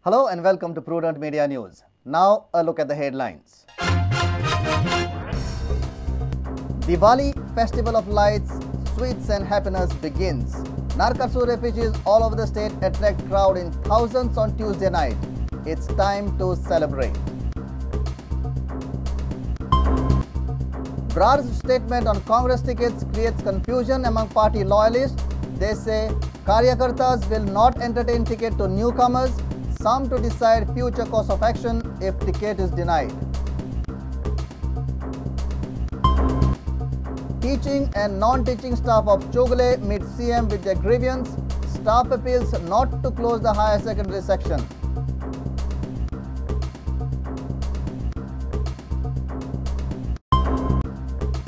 Hello and welcome to Prudent Media News. Now a look at the headlines. Diwali Festival of Lights, Sweets and Happiness begins. Narkasur refugees all over the state attract crowd in thousands on Tuesday night. It's time to celebrate. Brar's statement on Congress tickets creates confusion among party loyalists. They say Karyakartas will not entertain ticket to newcomers, some to decide future course of action if ticket is denied. Teaching and non-teaching staff of Chowgule meet CM with their grievance. Staff appeals not to close the higher secondary section.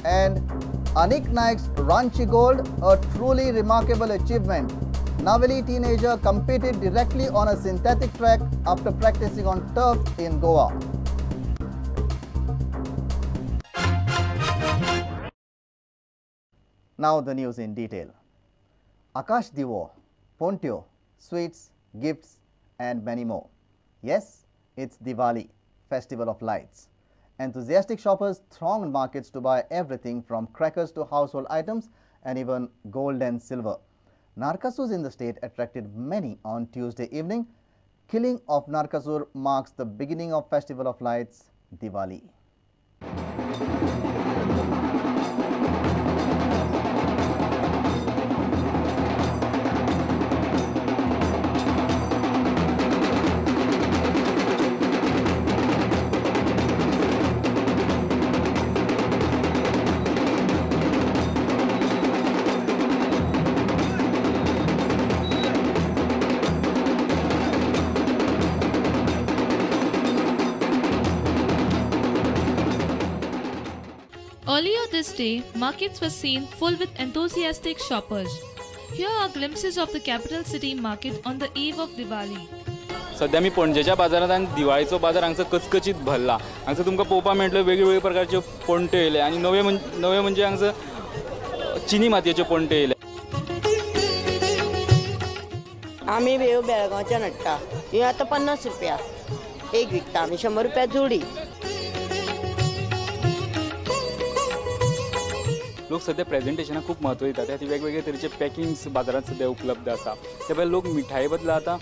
And Anik Naik's Ranchi Gold, a truly remarkable achievement. Navali teenager competed directly on a synthetic track after practicing on turf in Goa. Now the news in detail. Akash Diwo, Pontio, sweets, gifts and many more. Yes, it's Diwali, Festival of Lights. Enthusiastic shoppers thronged markets to buy everything from crackers to household items and even gold and silver. Narkasurs in the state attracted many on Tuesday evening. Killing of Narkasur marks the beginning of Festival of Lights, Diwali. Earlier this day, markets were seen full with enthusiastic shoppers. Here are glimpses of the capital city market on the eve of Diwali. सध्या मी पणजेच्या बाजारात आनी दिवाळीचो बाजार हांगसर कचकचीत भरला. हांगसर तुमकां पळोवपाक मेळटल्यो वेगवेगळे प्रकारच्यो पणट्यो येयले आनी नवे म्हणजे हांगसर चिनी मातयेच्यो पणट्यो येयले. आमी वेव बेळगांवच्यान हाडटा. ह्यो आतां 50 रुपया एक विकता आमी, 100 रुपया जोडी. लोक सध्या प्रेझेंटेशनाक खूब म्हत्व दितात. त्या खातीर वेगवेगळे तरेचे पॅकिंग्स बाजारांत सध्या उपलब्ध आसा. त्या भायर लोक मिठाये बदला आतां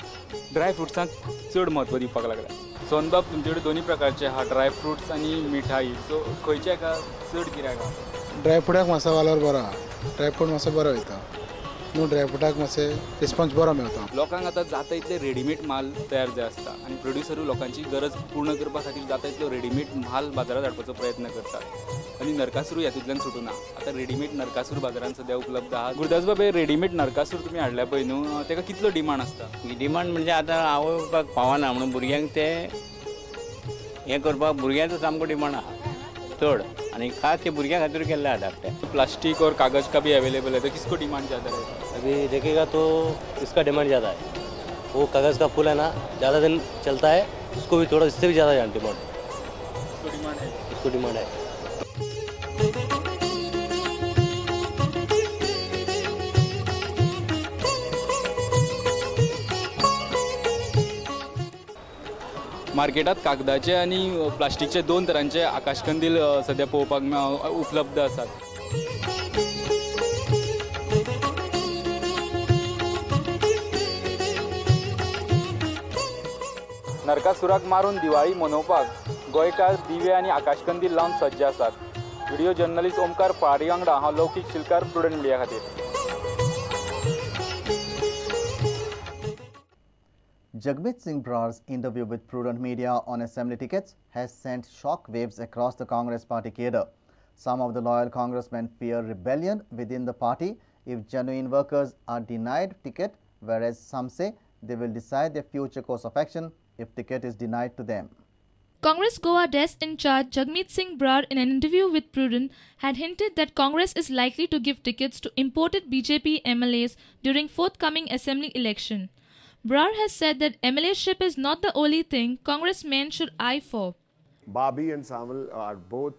ड्राय फ्रुट्सांक चड म्हत्व दिवपाक लागला. सोनबाब, तुमचे कडेन दोनी प्रकारचे आहा, ड्राय फ्रुट्स आनी मिठाई, सो खंयच्या एका चड गिरायक आहा? ड्राय फ्रुटाक मातसो वालोर बरो आहा, ड्राय फ्रूट मातसो बरो वयता न्हू, ड्राय फ्रुटाक मातशें रिस्पोन्स बरो मेळटा. लोकांक आतां जाता इतले रेडीमेड माल तयार जाय आसता आनी प्रोड्युसरूय लोकांची गरज पूर्ण करपा खातीर जाता इतलो रेडीमेड माल बाजारांत हाडपाचो प्रयत्न करतात आनी नरकासूर हातूंतल्यान सुटूना. आतां रेडीमेड नरकासूर बाजारांत सद्या उपलब्ध आहा. गुरुदास बाब, हे रेडीमेड नरकासूर तुमी हाडल्या पळय न्हू, ताका कितलो डिमांड आसता? डिमांड म्हणजे आतां आवय बापायक पावना म्हणून भुरग्यांक ते हें करपाक भुरग्यांचो सामको डिमांड आहा चड, आनी खास हे भुरग्यां खातीर केल्ले आहा धाकटे. प्लास्टिक और कागज का भी अवेलेबल है तो किसको डिमांड ज़्यादा है? अभी देखेगा तो इसका डिमांड ज़्यादा है. वो कागज़ का फूल है ना, ज़्यादा दिन चलता है, उसको भी थोड़ा इससे भी ज़्यादा डिमांड है. इसको डिमांड है, इसको डिमांड है. मार्केटात कागदाचे आनी प्लास्टिकचे दोन तरांचे आकाशकंदील सद्या पळोवपाक उपलब्ध आसात. नरकासुराक मारून दिवाळी मनोवपाक गोंयकार दिवे आनी आकाशकंदील लावन सज्ज आसात. व्हिडिओ जर्नलिस्ट ओमकार पारी वांगडा हांव लौकीक शिलकार, प्रुडंट मिडिया खातीर. Jagmeet Singh Brar's interview with Prudent Media on assembly tickets has sent shock waves across the Congress party cadre. Some of the loyal congressmen fear rebellion within the party if genuine workers are denied ticket, whereas some say they will decide their future course of action if ticket is denied to them. Congress Goa desk in charge Jagmeet Singh Brar in an interview with Prudent had hinted that Congress is likely to give tickets to imported BJP MLAs during forthcoming assembly election. Brar has said that MLA-ship is not the only thing Congressmen should eye for. Babi and Samal are both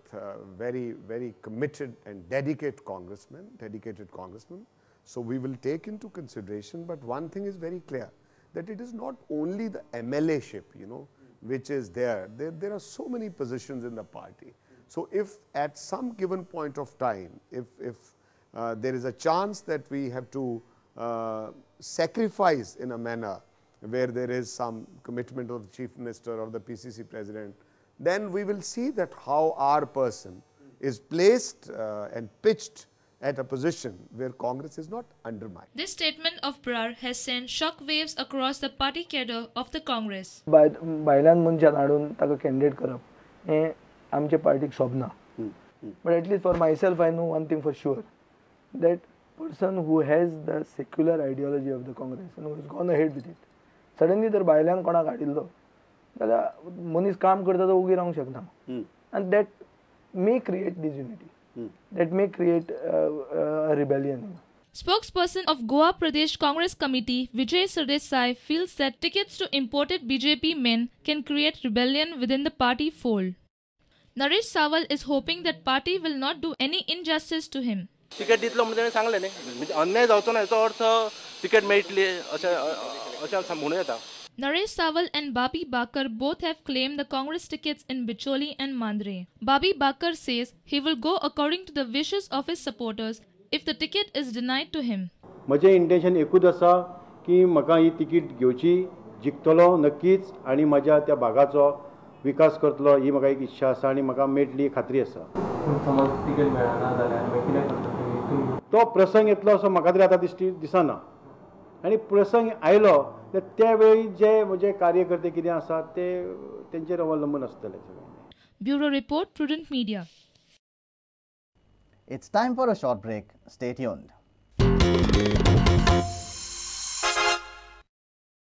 very, very committed and dedicated congressmen. So we will take into consideration, but one thing is very clear, that it is not only the MLA-ship, you know, which is there. There are so many positions in the party. So if at some given point of time, if there is a chance that we have to sacrifice in a manner where there is some commitment of the Chief Minister or the PCC President, then we will see that how our person is placed and pitched at a position where Congress is not undermined. This statement of Brar has sent shockwaves across the party cadre of the Congress. भायल्यान मनशान हाडून ताका candidate करप हें आमचे पार्टीक शोभना. But at least for myself I know one thing for sure, that person who has the secular ideology of the Congress and who has gone ahead with it, suddenly जर भायल्यान कोणाक हाडिल्लो जाल्यार मनीस काम करता तो उगी रावंक शकना, and that may create disunity, that may create a rebellion. Spokesperson of Goa Pradesh Congress Committee Vijay Sardesai feels that tickets to imported BJP men can create rebellion within the party fold. Naresh Sawal is hoping that party will not do any injustice to him. Ticket दितलो म्हणून ताणें सांगलें न्ही, म्हणजे अन्याय जावचो ना हेचो अर्थ तिकेट मेळटली अशें अशें म्हणूं येता. Naresh Sawal and Babi Bakar both have claimed the Congress tickets in Bicholi and Mandre. Babi Bakar says he will go according to the wishes of his supporters if the ticket is denied to him. म्हजें intention एकूच आसा की म्हाका ही ticket घेवची, जिखतलो नक्कीच आनी म्हज्या त्या भागाचो विकास करतलो ही म्हाका एक इच्छा आसा आनी म्हाका मेळटली खात्री आसा. समज तिकेट मेळना जाल्यार कितें करतले? तो प्रसंग येतलो असो म्हाका तरी आतां दिश्टी दिसना आनी प्रसंग आयलो तर त्यावेळी जे म्हजे कार्यकर्ते कितें आसा ते तेंचेर अवलंबून आसतले सगळें. Bureau report, Prudent Media. It's time for a short break. Stay tuned.